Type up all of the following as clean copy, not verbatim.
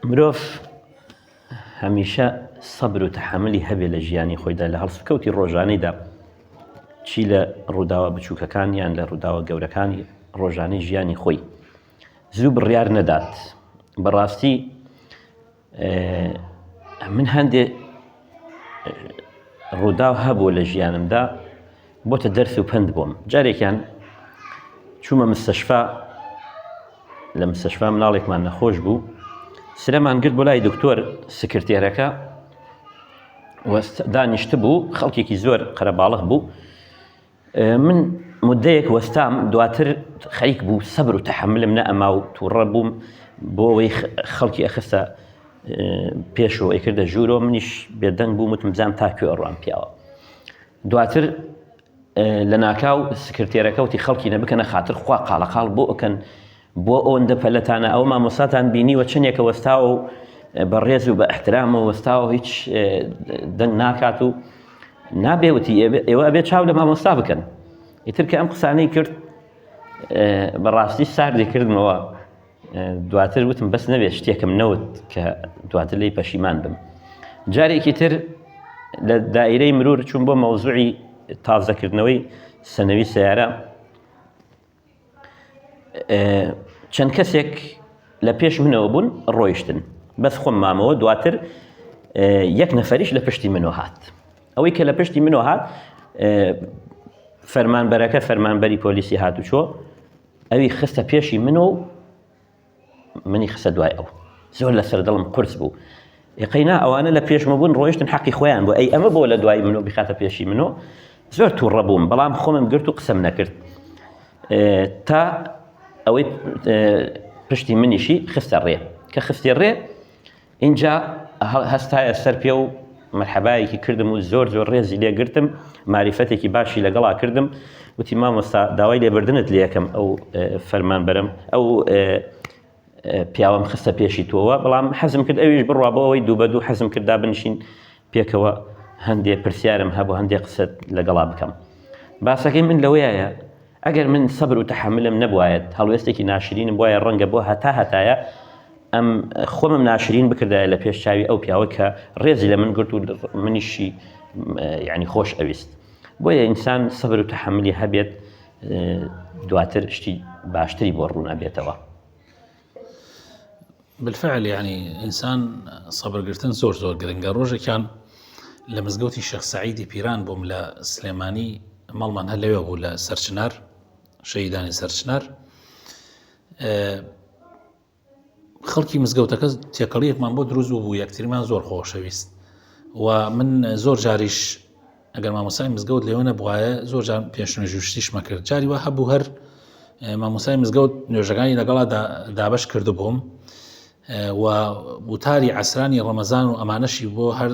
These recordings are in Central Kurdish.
مرۆڤ هەمیشە سەبر و تەحەملی هەبێ لە ژیانی خۆیدا لە هەڵسوکەوتی ڕۆژانەیدا چی لە ڕووداوە بچووکەکان یان لە ڕووداوە گەورەکانی ڕۆژانەی ژیانی خۆی زوو بڕیار نەدات بەڕاستی من هەندێ ڕووداو هەبوو لە ژیانمدا بۆتە دەرس و پەند بۆم جارێکیان چوومە مستەشفا لە مستەشفا مناڵێکمان نەخۆش بوو سرەمان گرت بۆ لای دکتۆر سکرتێرەکە دانیشت بوو خەڵکێکی زۆر قەرەباڵغ بوو من مدەیەک وەستام دواتر خەریک بوو سەبر و تەحملم نەئەما و تووڕە بووم بۆ ئەوەی خەڵکی ئەخستە پێشەوە ئەیکردە ژوورۆ منیش بێدەنگ بووم وتم بزانم تا کوێ ئەڕوام پیاوە دواتر لە ناکاو سکرتێرەکە وتی خەڵکی نەبکەنە خاتر خوا قاڵەقاڵ بۆ ئەکەن بۆ ئەوەندە پەلەتانە ئەوە مامۆستاتان بینیوە چەندێکە وەستاوە و بە ڕێز و بە ئەحترامەوە وەستاوە هیچ دەنگ ناکات و نابێ وتی ئێوە ئەبێ چاو لە مامۆستا بکەن ئیتر کە ئەم قسانەی کرد بەڕاستی ساردی کردمەوە دواتر وتم بەس نەبێت شتێکم نەوت کە دواتر لی پەشیمان بم جارێکی تر لە دایرەی مرور چوون بۆ مەوزوعی تازەکردنەوەی سەنەوی سیارە چەند کەسێک لە پێش منەوە بوون ڕۆیشتن بەس خۆم مامەوە دواتر یەک نەفەریش لە پشتی منەوە هات ئەوەی کە لە پشتی منەوە هات فەرمانبەرەکە فەرمانبەری پۆلیسی هاتوچۆ ئەوی خستە پێشی من و منی خستە دوای ئەو زۆر لەسەر دڵم قورس بوو یقینا ئەوانە لە پێشمە بوون ڕۆیشتن حەقی خۆیان بوو ئەی ئەمە بۆ لە دوای منەوە بخاتە پێشی منەوە زۆر تووڕە بووم بەڵام خۆمم گرت و قسەم نەکرد تا ئەوەی پشتی منیشی خستە ڕێ کە خستی ڕێ ئینجا هەستایە سەر پێ و مەرحەبایەکی کردم و زۆر زۆر ڕێزی لێ گرتم، ماریفەتێکی باشی لەگەڵا کردم، وتی مامۆستا داوای لێبردنت لێ ئەکەم ئەو فەرمانبەرم ئەو پیاوەم خستە پێشی تۆوە، بەڵام حەزم کرد ئەویش بڕوا بۆ ئەوەی دوو بە دوو حەزم کرد دابنیشین پێکەوە هەندێ پرسیارم هەبوو هەندێ قسەت لەگەڵا بکەم. باسەکەی من لەوەیە ئەگەر من سەبر و تەحەملم نەبوایەت هەڵوێستێکی ناشرینم بوایە ڕەنگە بۆ هەتا هەتایە ئەم خۆمم ناشرین بکردایە لە پێش چاوی ئەو پیاوە کە ڕێزی لە من گرت و منیشی یعنی خۆش ئەویست بۆیە ئینسان سەبر و تەحەملی هەبێت دواتر شتی باشتری بۆ ڕوون ئەبێتەوە. بالفعل یعنی ئینسان سەبرگرتن زۆر زۆر گرنگە ڕۆژێکیان لە مزگەوتی شێخ سەعیدی پیران بووم لە سلێمانی ماڵمان هەر لەوێ بوو لە سەرچنار شەهیدانی سەرچنار خەڵکی مزگەوتەکە تێکەڵیەکمان بۆ دروست بوو یەکتریمان زۆر خۆشەویست و من زۆر جاریش ئەگەر مامۆسای مزگەوت لێوە نەبوایە زۆر جار پێش نوێژوشتیشمە کرد جاری وا هەبوو هەر مامۆسای مزگەوت نوێژەکانی لەگەڵا دابش کردبووم و وتاری عسرانی ڕەمەزان و ئەمانەشی بۆ هەر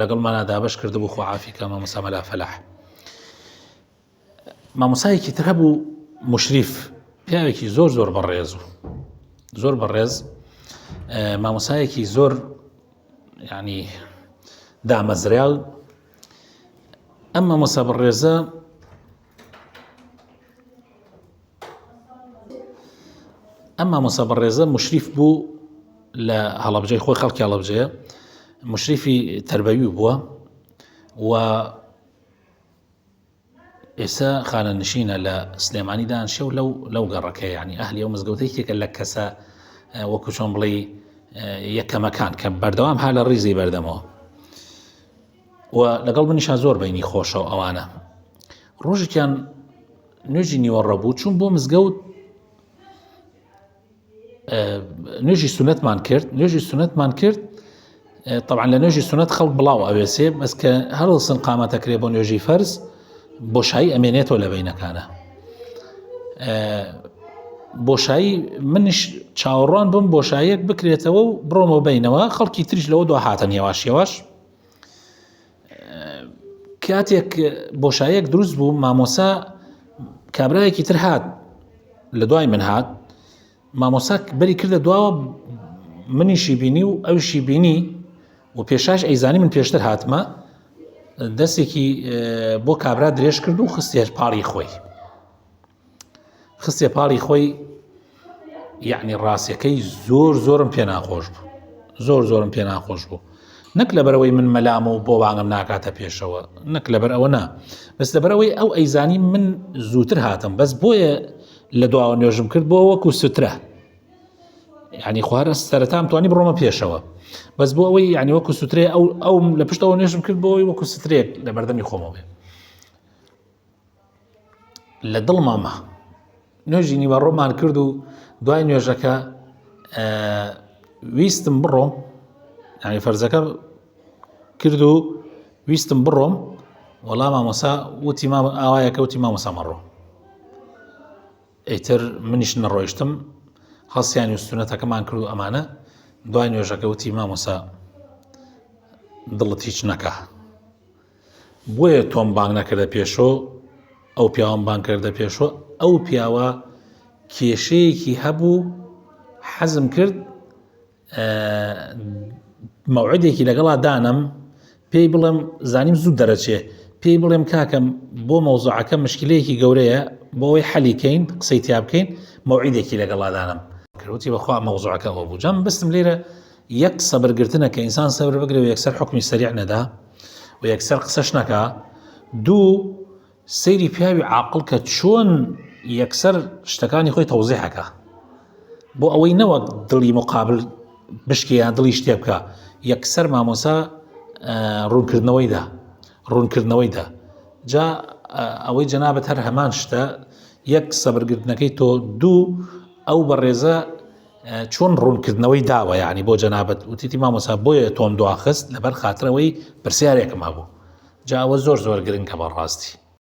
لەگەڵمانە دابش کردبوو خۆعافیکە مامۆسا مەلا فەلاح مامۆسایەکی تر هەبوو مشریف پیاوێکی زۆر زۆر بەڕێز و زۆر بەڕێز مامۆسایەکی زۆر ینی دامەزراو ئەم مامۆسا بەڕێزە ئەم مامۆسا بەڕێزە مشریف بوو لە هەڵەبجەی خۆی خەڵکی هەڵەبجەیە مشریفی تربەوی بووە و ئێستا خانەنشینە لە سلێمانی دانشێ و لەو لەو گەڕەکە یعنی ئەهلی ئەو مزگەوتە یەکێکە لە کەسە وەکو چۆن بڵێ یەکەمەکان کە بەردەوام ها لە ڕیزی بەردەمەوە و لەگەڵ منیشا زۆر بینی خۆشەوە ئەوانە ڕۆژێکیان نوێژی نیوەڕە بوو چوون بۆ مزگەوت نوێژی سونەتمان کرد نوێژی سونەتمان کرد طبعا لە نوێژی سونەت خەڵک بڵاو ئەوێسێ بەس کە هەڵسن قامەتەکرێ بۆ نوێژی فەرز بۆشایی ئەمێنێتەوە لە بینەکانە بۆشایی منیش چاوەڕوان بم بۆشایەک بکرێتەوە و بڕۆمەوە بینەوە خەڵکی تریش لەوە دو هاتن هێواش هێواش کاتێک بۆشایەک دروست بوو مامۆسا کابرایەکی تر هات لە دوای من هات مامۆسا بەری کردە دواوە منیشی بینی و ئەوشی بینی و پێشاش ئەیزانی من پێشتر هاتمە دەستێکی بۆ کابرا درێژ کرد و خستێر پاڵی خۆی خستێ پاڵی خۆی یعنی ڕاستەکەی زۆر زۆرم پێ ناخۆش بوو. زۆر زۆرم پێ ناخۆش بوو نەک لەبەرەوەی من مەلام و بۆ بانگم ناکاتە پێشەوە نەک لەبەر ئەوە نا بەس لەبەرەوەی ئەو ئەیزانی من زووتر هاتم بەس بۆیە لە دواوە نوێژم کرد بۆ وەکو سترە ینی خوارە سەرەتام توانی بڕۆمە پێشەوە بەس بۆ ئەوەی ینی وەکو سترێ ئەو ئەو لە پشتەوە نوێژم کرد بۆ ئەوەی وەکو سترێک لە بەردەمی خۆمەوە بێ لە دڵما ما نوێژی نیوەڕۆمان کرد و دوای نوێژەکە ویستم بڕۆم ینی فەرزەکە کرد و ویستم بڕۆم وەڵا مامۆسا وتی ئاوایەکە وتی مامۆسا مەڕۆ ئیتر منیش نەڕۆیشتم هەڵسیان و سونەتەکەمان کرد و ئەمانە دوای نوێژەکە وتی مامۆسا دڵت هیچ نەکا بۆیە تۆم بانگ نەکردە پێشۆ ئەو پیاوەم بانگ کردە پێشۆ ئەو پیاوە کێشەیەکی هەبوو حەزم کرد مەوعدێکی لەگەڵا دانم پێی بڵێم زانیم زوو دەرەچێ پێی بڵێم کاکەم بۆ مەوزوعەکە مشکلەیەکی گەورەیە بۆ ئەوەی حەلی کەین قسەی تیا بکەین مەوعیدێکی لەگەڵا دانم کروتی بەخوا مەوزوعەکە ئەوە بوو جام بستم لێرە یەک سەبرگرتنە کە ئینسان سەبر بگرێ و یەکسەر حوکمی سەریع نەدا و یەکسەر قسەش نەکا دوو سەیری پیاوی عاقڵ کە چۆن یەکسەر شتەکانی خۆی تەوزیحەکە بۆ ئەوەی نەوەک دڵی مقابل بشکێ یان دڵی شتێ بکە یەکسەر مامۆسا ڕوونکردنەوەیدا ڕوونکردنەوەیدا جا ئەوەی جەنابەت هەر هەمان شتە یەک سەبرگرتنەکەی تۆ دوو ئەو بەڕێزە چۆن ڕوونکردنەوەی داوە یعنی بۆ جەنابەت وتیتی مامۆسا بۆیە تۆم دواخست لەبەر خاترەوەی پرسیارێکم هەبوو جا ئەوە زۆر زۆر گرنگە بەڕاستی.